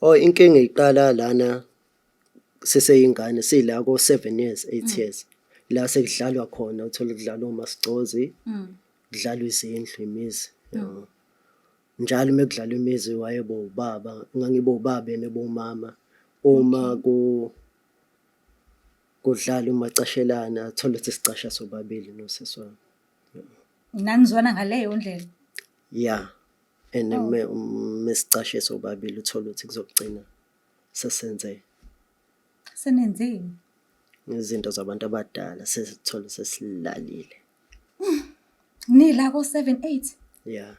Oh, inkinga iqala lana siseyingane, sila ko 7 years, 8 years. La sekudlalwa khona, uthola kudlalwa uMasicozi, kudlalwa izindlu, imizi, yabo. Njalo uma kudlalwa imizi wayebo ubaba, ngangibo ubaba yena ebo umama. Uma ku kudlala umacashelana, thola ukuthi sicasha sobabili nosisi wami. Nanizwana ngaleyo ndlela? Yeah. And Oh. mesicashe sobabili uthole ukuthi kuzogcina sesenze Senenzeni? izinto zabantu abadala, sesithole sesilalile. Nila ko 7 8. Yeah.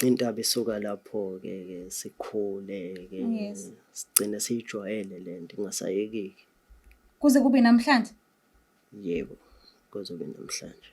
Intaba isuka lapho ke ke sikhule ke sigcine siyijwayele lento ingasayekeki. Kuze kube namhlanje? Yebo, kuze kube namhlanje.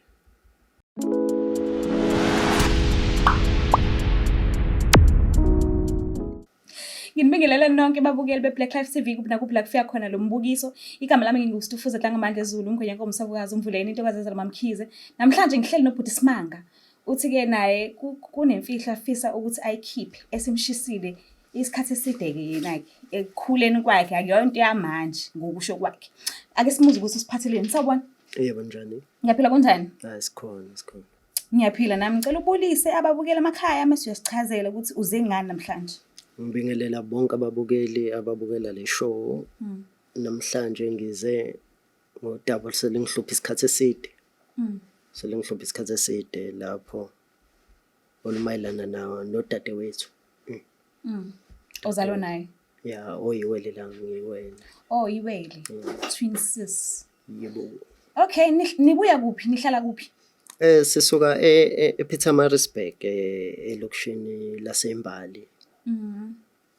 Nginibingelele nonke babukeli be-Black Life TV kuphi nakuphi la kufika khona lo mbukiso. Igama lami nginguStufuza Dlangamandla Zulu, umgwenya nkomo savukazi umvuleni intokazi ezalwa MaMkhize. Namhlanje ngihleli nobhuti Simanga. Uthi-ke naye kunemfihlo afisa ukuthi ayikhiphe esimshisile isikhathi eside-ke yena-ke ekukhuleni kwakhe, akuyona into yamanje ngokusho kwakhe. Ake simuze ukuthi usiphatheleni. Sawubona. Yebo, njani? Ngiyaphila, kunjani? Hayi, sikhona, sikhona. Ngiyaphila nami. Ngicela ubulise ababukeli emakhaya mase uyasichazela ukuthi uze ngani namhlanje. Ngibingelela bonke ababukeli ababukela le show. Namhlanje ngize ngodaba oluselingihlupha isikhathi eside. Selingihlupha isikhathi eside lapho olumayelana nawo nodadewethu. Ozalwa naye? Ya, oyiwele la, ngiyiwele. Oh, iwele. Twin sis. Yebo. Okay, nibuya kuphi? Nihlala kuphi? Sisuka ePietermaritzburg, elokishini laseMbali.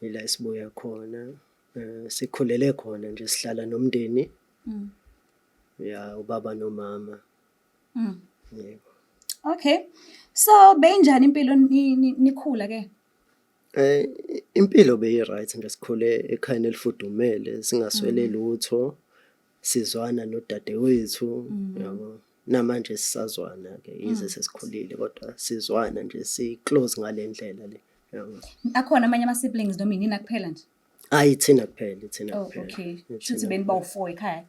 Ila esibuya khona. Sikhulele khona nje, sihlala nomndeni. Ya, ubaba nomama. Yebo. Okay. So beyinjani impilo nikhula ke? Impilo beyi right nje, sikhule ekhayeni elifudumele, singaswele lutho. Sizwana nodadewethu, yabo. Namanje sisazwana ke, yize sesikhulile kodwa sizwana nje, si close ngale ndlela le. Yabo. Akhona amanye ama siblings noma inina kuphela nje? Hayi, thina kuphela, thina Oh, kuphela. okay. Ithina Shuthi beniba u4 ekhaya.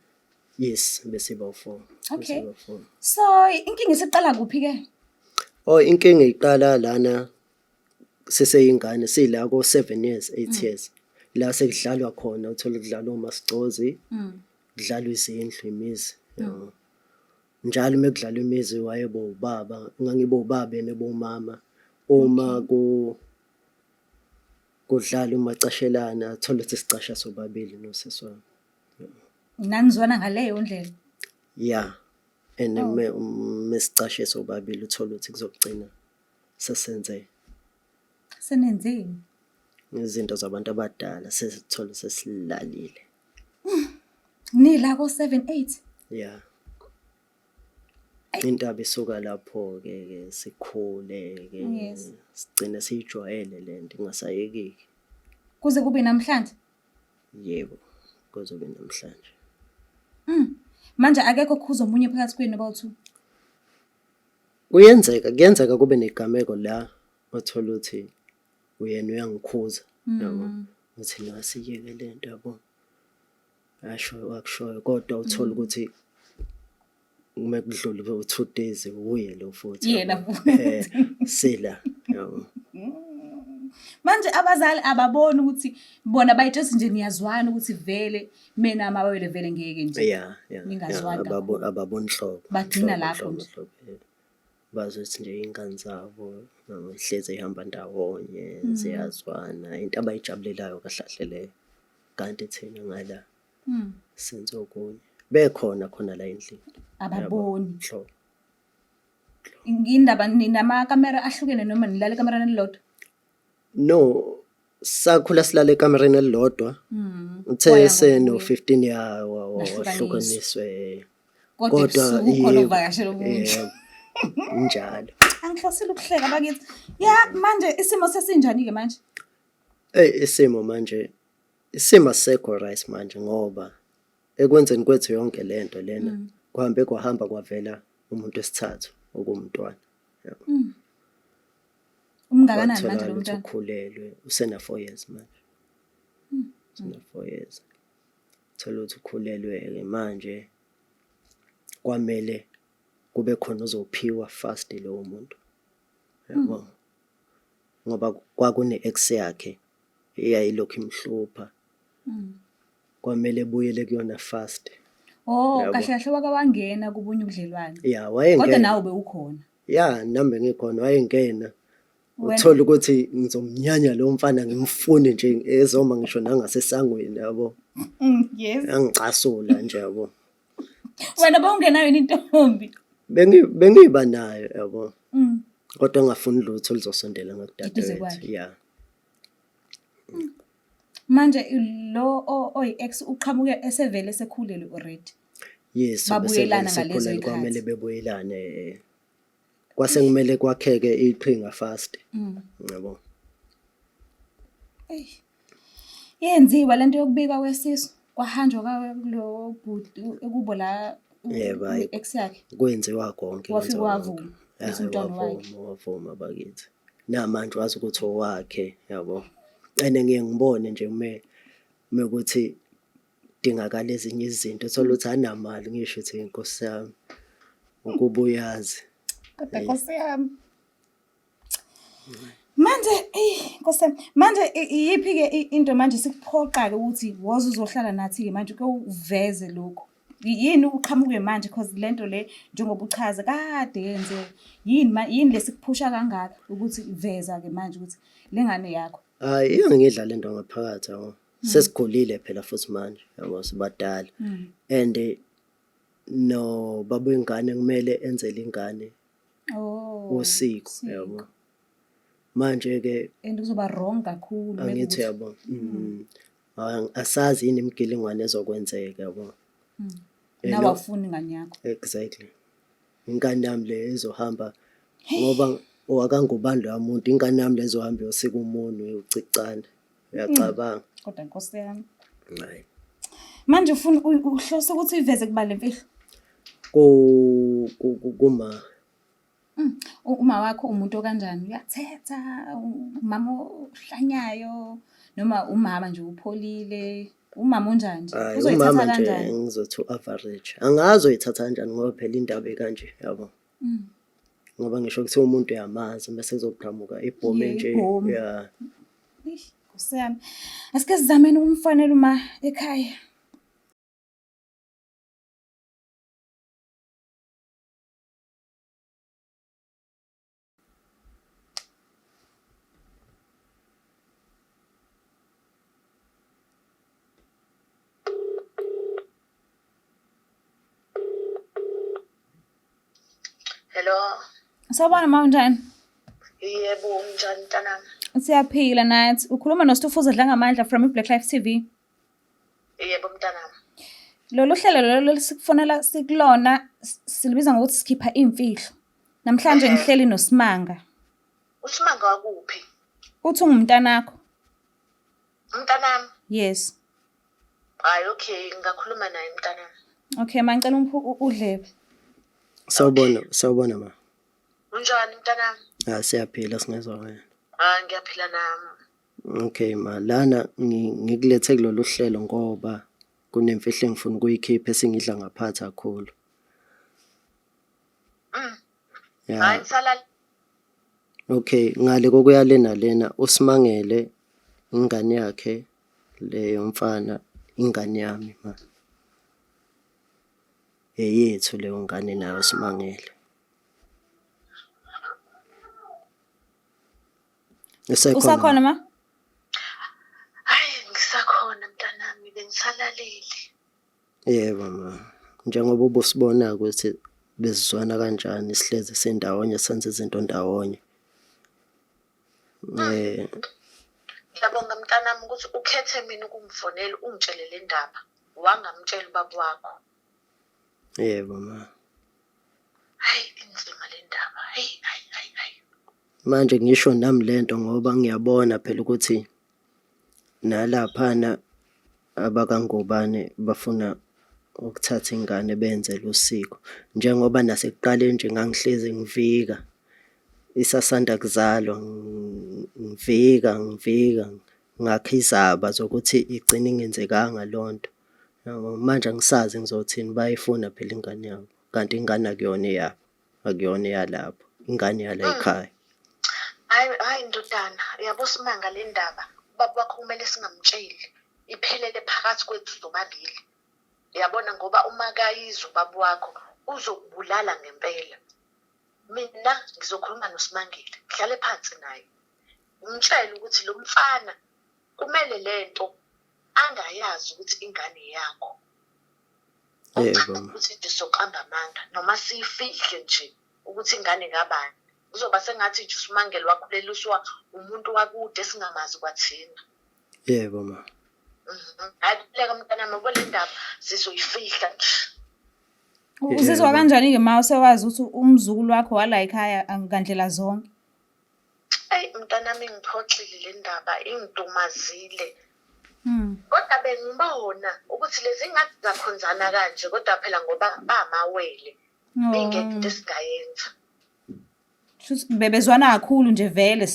Yes, besiba u4. Okay. Besiba u4. So inkinga isiqala kuphi ke? Oh, inkinga iqala lana siseyingane, sila ko 7 years, 8 years. La sekudlalwa khona, uthola kudlalwa uMasicozi, kudlalwa izindlu, imizi, yabo. Njalo uma kudlalwa imizi wayebo ubaba, ngangibo ubaba yena ebo umama. Uma ku kudlala umacashelana, thola ukuthi sicasha sobabili nosisi wami. Nanizwana ngaleyo ndlela? Yeah. And Oh. mesicashe sobabili uthola ukuthi kuzogcina sesenze Senenzeni? izinto zabantu abadala, sesithole sesilalile. Nila ko 7 8. Yeah. Intaba isuka lapho ke ke sikhule ke sigcine siyijwayele lento ingasayekeki. Kuze kube namhlanje? Yebo, kuze kube namhlanje. Manje akekho okhuza omunye phakathi kwenu abawu-2? Kuyenzeka, kuyenzeka kube negameko la othola ukuthi uyena uyangikhuza, yabo. Uthi no, asiyeke lento, yabo. Asho akushoyo kodwa uthola ukuthi uma kudlula u-2 days uye lo futhi. Yena yabo. futhi. Sila, yabo. Manje abazali ababoni ukuthi bona bayitshela nje niyazwana ukuthi vele mina amawele vele ngeke nje. Yeah, Ningazwani kakhulu. Ababoni nhlobo. Bagcina Nhlobo, lapho nhlobo, nje. nhlobo, yeah. Bazi ukuthi nje iy'ngane zabo hlezi ey'hamba ndawonye, ziyazwana, into abayijabulelayo kahle kahle leyo. Kanti thina ngala senze okunye. Bekhona khona la endlini. Ababoni. Nhlobo. Indaba ninamakamera ahlukene noma nilala ekamereni elilodwa? No, sakhula silala ekamereni elilodwa. Uthe Kwaya seno ngokuya. 15 ya Nahlukaniswa. wahlukaniswe. Kodwa ebusuku khona yebo, uvakashela omunye. yebo, njalo. Angihlosile ukuhleka bakithi. Ya, manje isimo sesinjani ke manje? Ey, isimo manje, isimo asisekho right manje ngoba ekwenzeni kwethu yonke lento lena kuhambe kwahamba kwavela umuntu wesithathu okuwumntwana. Yabo. Umngakanani manje Kwatholakala lo ukuthi mntwana? ukhulelwe usena 4 years manje. Usena 4 years. Thola ukuthi ukhulelwe-ke manje kwamele kube khona ozophiwa fast lowo muntu. Yabo. Ngoba kwakune ex yakhe eyayilokhu imhlupha. Kwamele ebuyele kuyona fast. Oh, Yabo. kahle kahle wake wangena kubunye ubudlelwane. Ya Kodwa wayengena. nawe bewukhona. Ya nami bengikhona wayengena. Wena Uthola ukuthi ngizomnyanya lo mfana ngimfune nje ezoma ngisho nangasesangweni yabo. Yes. Angicasula nje yabo. Wena bowungenayo yini intombi? Bengiba nayo yabo. Kodwa ngafuni lutho oluzosondela Eduze ngakudadewethu. kwakhe. Ya. Manje lo oyi-ex uqhamuke esevele sekhulelwe already. Yes, Babuyelana bese ngalezo sekhulelwe y'khathi. kwamele bebuyelane. Kwase kumele kwakheke iqhinga fast. Yabo. Eyi. Yenziwa lento yokubikwa kwesisu kwahanjwa kwawe kulo bhuti ekubo la Yebo, hhayi. ex yakhe. Kwenziwa konke. Wafike kwenziwa wavuma, konke. ukuthi Hhayi, umntwana wakhe. wavuma, wavuma bakithi. Namanje wazi ukuthi owakhe yabo. And ngiye ngibone nje uma mekuthi dingakala ezinye izinto uthola ukuthi anamali ngisho ukuthi inkosi yami ukuba uyazi. Kodwa Nkosi yami. Manje eyi Nkosi yami, manje iyiphi-ke into manje sikuphoqa-ke ukuthi woze uzohlala nathi-ke manje uke uveze lokhu. Yini uqhamuke manje cause lento le njengoba uchaza kade yenzeka. Yini yini lesikuphusha kangaka ukuthi veza-ke manje ukuthi le ngane yakho. Hhayi iyangidla lento ngaphakathi yabo. Sesikhulile phela futhi manje yabo sibadala. And no baba wengane kumele enzele ingane Oh, usiko usiko. yabo. Manje ke And kuzoba wrong kakhulu angithi mekuwukuthi yabo. Asazi yini imigilingwane ezokwenzeka yabo. Nawe awufuni ingane yakho. Exactly. Ingane yami le izohamba ngoba owakangubani loya muntu ingane yami le izohamba iyosika umunwe ucicane. Uyacabanga? Kodwa Nkosi yami. Hayi. Manje ufuna uhlose ukuthi uyiveze kuba le mfihlo? Ku ku- kuma Uma wakho umuntu okanjani? Uyathetha, umama ohlanyayo noma umama nje upholile? Umama unjani nje? Hayi Uzoyithatha umama nje kanjani? ngizothi u-average. Angazi uyithatha kanjani ngoba phela indaba ekanje yabo. Ngoba ngisho kuthiwa umuntu uyamazi bese kuzoqhamuka ibhomu Yeah, nje. ibhomu. Yeah. Eish, Nkosi yami. Asike sizameni ukumfonela uma ekhaya. Hello. Sawubona ma unjani? Yebo, unjani mntanami? Siyaphila nathi. Ukhuluma noStufuza Dlangamandla from iBlack Life TV. Yebo mntanami. Lolu hlelo lolu esikufonela sikulona silibiza ngokuthi sikhipha imfihlo. Namhlanje ngihleli noSimanga. USimanga wakuphi? Uthi ungumntanakho. Mntanami? Yes. Hayi okay, ngingakhuluma naye mntanami. Okay, ma ngicela ungiphe udlebe. Sawubona, sawubona ma. Unjani mntanami? Ah siyaphila singezwa wena. Ah ngiyaphila nami. Okay ma, lana ngikulethe kulolu hlelo ngoba kunemfihlo engifuna ukuyikhipha esingidla ngaphathi kakhulu. Ya. Hayi ngisalala. Okay, ngale kokuya le nalena uSimangele ingane yakhe leyo mfana ingane yami ma. Eyethu leyo ngane nayo Simangele. Usekhona? Usakhona ma? Hayi ngisakhona mntanami bengisalalele. Yebo ma. Njengoba ubusibona ukuthi besizwana kanjani sihlezi sindawonye senza izinto ndawonye. Ngiyabonga mntanami ukuthi ukhethe mina ukungifonela ungitshele le ndaba. Wangamtshela ubaba wakho. Yebo ma. Hayi inzima le ndaba. Hayi hayi hayi hayi. Manje ngisho nami lento ngoba ngiyabona phela ukuthi nalaphana abakaNgubane bafuna ukuthatha ingane benze usiko. Njengoba nasekuqaleni nje ngangihlezi ngivika. Isasanda kuzalwa ngivika ngivika ngakha izaba zokuthi igcine ingenzekanga lonto. Yabo, manje angisazi ngizothini bayayifuna phela ingane yabo kanti ingane akuyona eyabo, akuyona eyalapho, ingane yala ekhaya. Hayi hayi ndodana, uyabo Simanga le ndaba ubaba wakho kumele singamtsheli, iphelele phakathi kwethu sobabili. Uyabona ngoba uma kayizwa ubaba wakho uzokubulala ngempela. Mina ngizokhuluma noSimangile, ngihlale phansi naye. Ngimtshele ukuthi lo mfana kumele lento angayazi ukuthi ingane yakho. Yebo. Ukuthi nje soqamba amanga noma siyifihle nje ukuthi ingane kabani. Kuzoba sengathi nje uSimangele wakhuleliswa umuntu wakude esingamazi kwathina. Yebo ma. Hayi khululeka mntanami ngoba le ndaba sizoyifihla nje. Uzizwa kanjani-ke ma usewazi ukuthi umzukulu wakho wala ekhaya ngandlela zonke? Eyi mntanami ingiphoxile le ndaba ingidumazile. Kodwa bengibona ukuthi lezi ngane zakhonzana kanje kodwa phela ngoba bamawele bingekho into esingayenza. Shuthi bebezwana kakhulu nje vele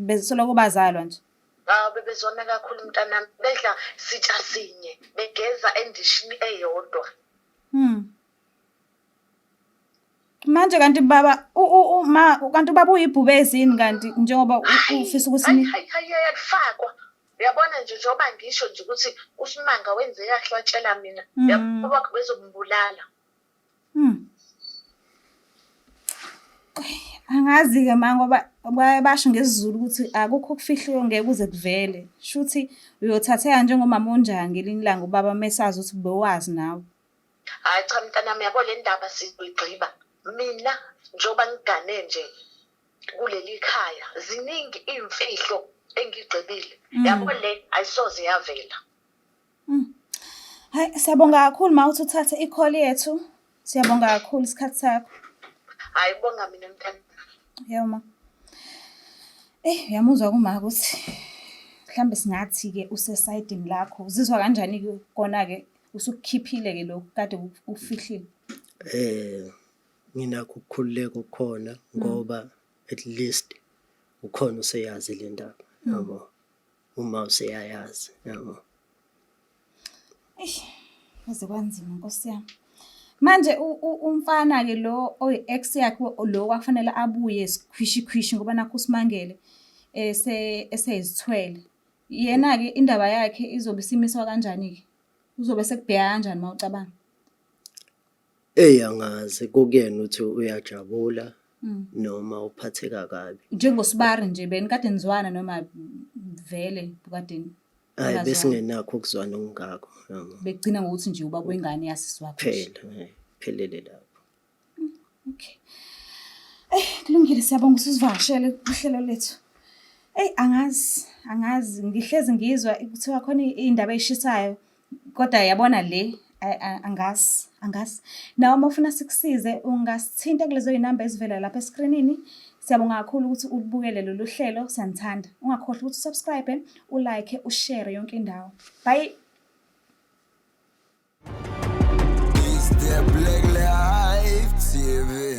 besoloko bazalwa nje. Hawu bebezwana kakhulu mntanami bedla sitsha sinye begeza endishini eyodwa. Manje kanti baba ma kanti ubaba uyibhubesi yini kanti njengoba ufisa ukuthi hayi hayi hayi ayakufakwa. Uyabona nje njengoba ngisho nje ukuthi uSimanga wenze kahle watshela mina. Uyabona wakhe bezombulala. Angazi-ke ma ngoba baye basho ngesiZulu ukuthi akukho okufihliwe ngeke kuze kuvele. Shuthi uyothatheka njengomama onjani ngelinye ilanga ubaba mesazi ukuthi bewazi nawe. Hhayi cha mntanami yabo le ndaba sizoyigqiba. Mina njengoba ngigane nje kuleli khaya ziningi iy'mfihlo engigqibile. Yabo le ayisoze yavela. Hayi siyabonga kakhulu ma uthi uthathe i-call yethu. Siyabonga kakhulu isikhathi sakho. Hhayi kubonga mina mntana. Yebo ma. Eh uyamuzwa kuma ukuthi mhlambe singathi ke usesayidini lakho. Uzizwa kanjani ke kona ke usukukhiphile ke lokhu kade ukufihlile? Eh nginakho ukukhululeka okukhona ngoba at least ukhona useyazi le ndaba yabo. Uma useyayazi yabo. Eish, kwaze kwanzima Nkosi yami. Manje umfana-ke lo oyi-ex yakhe lo kwakufanele abuye sikhwishi khwishi ngoba nakhu uSimangele esezithwele. Yena-ke indaba yakhe izobe isimiswa kanjani-ke? Uzobe sekubheka kanjani uma ucabanga? Eyi angazi kukuyena ukuthi uyajabula noma uphatheka kabi. NjengoSibari nje benikade nizwana noma vele kade Hhayi ningazwani? besingenakho ukuzwana okungako yabo. Bekugcina ngokuthi nje ubaba wengane yasisi wakho nje. Kuphela, kuphelele lapho. Okay. Eh kulungile siyabonga usivakashele kuhlelo lethu. Eyi angazi, angazi ngihlezi ngizwa kuthiwa khona iy'ndaba ey'shisayo kodwa yabona le angazi, angazi. Nawe uma ufuna sikusize ungasithinta kulezo y'namba ezivela lapha eskrinini. Siyabonga kakhulu ukuthi ulubukele lolu hlelo, siyanithanda. Ungakhohlwa ukuthi usubscribe, ulike, ushare yonke indawo. Bye. It's the Black Life TV.